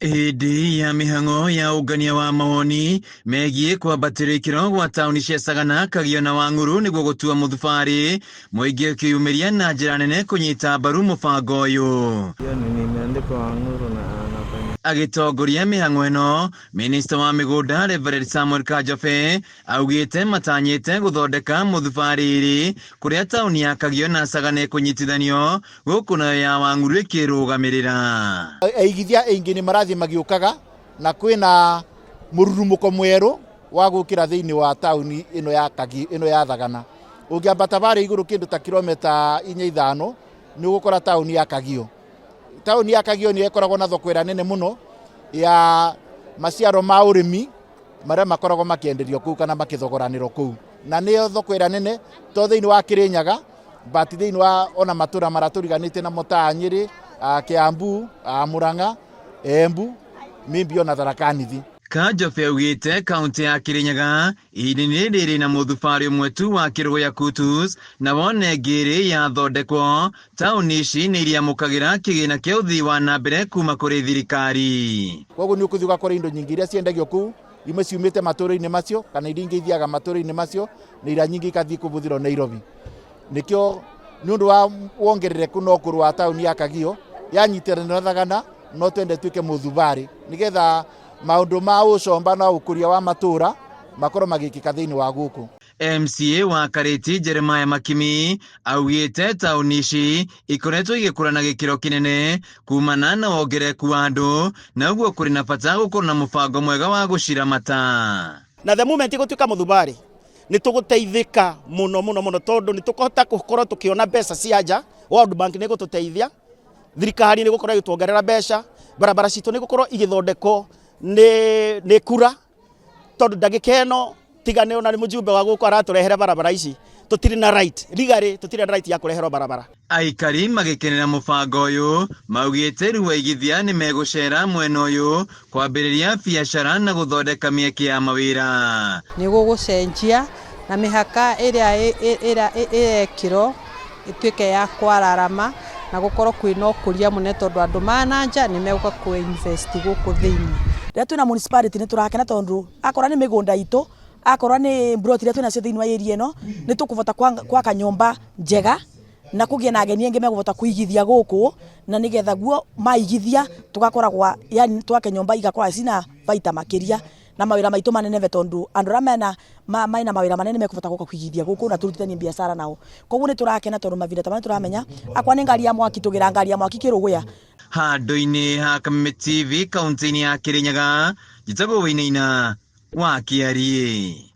Hĩndĩ ya mĩhang'o ya ũngania wa mawoni megiĩ kwambatĩrio ikĩro gwa taũni cia Sagana, Kagio na Wang'uru nĩguo gũtua mũthubarĩ, mũingĩ ũkĩyumĩria na njĩra nene kũnyita mbaru mũbango ũyũ. Hiyo ni nimeandikwa Wang'uru na anafanya Agĩtongoria mĩhang'o ĩno, minista wa mĩgũnda Reverend Samuel Kajobe augĩte matanyĩte gũthondeka mũthubarĩ ĩrĩ kũrĩa taũni ya Kagio na Sagana ĩkũnyitithanio gũkũ nayo ya Wang'uru ĩkĩrũgamĩrĩra. Aigithia aingĩ nĩ marathiĩ magĩũkaga na kwĩna mũrurumũko mwerũ wa gũkĩra thĩinĩ wa taũni ĩno ya Kagi, ĩno ya Thagana. Ũngĩambata barĩa igũrũ kĩndũ ta kilomita inya ithano nĩ ũgũkora taũni ya Kagio. Taũni ya Kagio nĩyo ĩkoragwo na thoko ĩrĩa nene mũno ya maciaro ma ũrĩmi marĩa makoragwo makĩenderio kũu kana makĩthogoranĩrwo kũu, na nĩyo thoko ĩrĩa nene to thĩinĩ wa Kĩrĩnyaga but thĩinĩ wa ona matũra marĩa tũriganĩtie namo ta Nyĩrĩ, Kiambu, Murang'a, Embu, maybe ona Tharaka Nithi. Kajobe augĩte kaunti ya Kĩrĩnyaga ihinda-inĩ rĩrĩ na mũthubarĩ ũmwe tu wa Kĩrũgũya Kutus, na wone ngĩrĩ yathondekwo taũni ici nĩ iriamũkagĩra kĩgĩna kĩa ũthii wa na mbere kuma kũrĩ thirikari. Koguo nĩ ũkũthiĩ ũgakora indo nyingĩ iria ciendagio kũu, imwe ciumĩte matũũra-inĩ macio kana iria ingĩ ithiaga matũũra-inĩ macio na iria nyingĩ ikathiĩ kũbũthĩrwo Nairobi. Nĩkĩo nĩ ũndũ wa wongerereku na ũkũrũ wa taũni ya Kagio yanyitanĩra na Thagana no twende tuĩke mũthubarĩ nĩgetha maũndũ ma ũcomba na ũkũria wa matũũra makorwo magĩkĩka thĩinĩ wa gũkũ. MCA wa Karĩti Jeremiah Makimi augĩte taũni ici ikoretwo igĩkũra na gĩkĩro kĩnene kumana na wongerereku wa andũ na ũguo kũrĩ na bata gũkorwo na mũbango mwega wa gũciramata. Na the moment ĩgũtuĩka mũthubarĩ nĩ tũgũteithĩka mũno mũno mũno tondũ nĩ tũkũhota gũkorwo tũkĩona mbeca cia nja. World Bank nĩ ĩgũtũteithia, thirikari nĩ ĩgũkorwo ĩgĩtuongerera mbeca, barabara citũ nĩ igũkorwo igĩthondekwo nĩ kura tondũ ndagĩka ĩno tiga nĩ ona nĩ mũjumbe wa gũkũ aratũrehere barabara ici, tũtirĩ na right legally, tũtirĩ na right ya kũreherwo barabara. Aikari magĩkenera mũbango ũyũ maugĩte rĩu aigithia nĩ megũcera mwena ũyũ kwambĩrĩria biacara na gũthondeka mĩeke ya mawĩra. Nĩ gũgũcenjia na mĩhaka ĩrĩa ĩrekĩrwo ĩtuĩke ya kwararama na gũkorwo kwĩna ũkũria mũnene tondũ andũ ma na nja nĩ megũka kũ invest gũkũ thĩinĩ. Rĩrĩa twĩna municipality nĩ tũrakena tondũ akorwo nĩ mĩgũnda itũ, akorwo nĩ mburoti iria twĩnacio thĩinĩ wa area ĩno, nĩ tũkũbota gwaka nyũmba njega na kũgĩe na ageni aingĩ mekũbota kũigithia gũkũ na nĩgetha guo maigithia tũgakoragwa yani twake nyũmba igakorwo cina baita makĩria na mawĩra maitũ maneneve tondũ andũ arĩa mena mena mawĩra manene mekũbota gũka kũigithia gũkũ na tũrutithanie biacara nao. Koguo nĩ tũrakena tondũ mavinda ta maya tũramenya akorwo nĩ ngari ya mwaki tũgĩra ngari ya mwaki Kĩrũgũya. Handũ-inĩ ha Kameme TV kaunti-inĩ ya Kĩrĩnyaga, njĩtagwo Wainaina wa Kĩariĩ.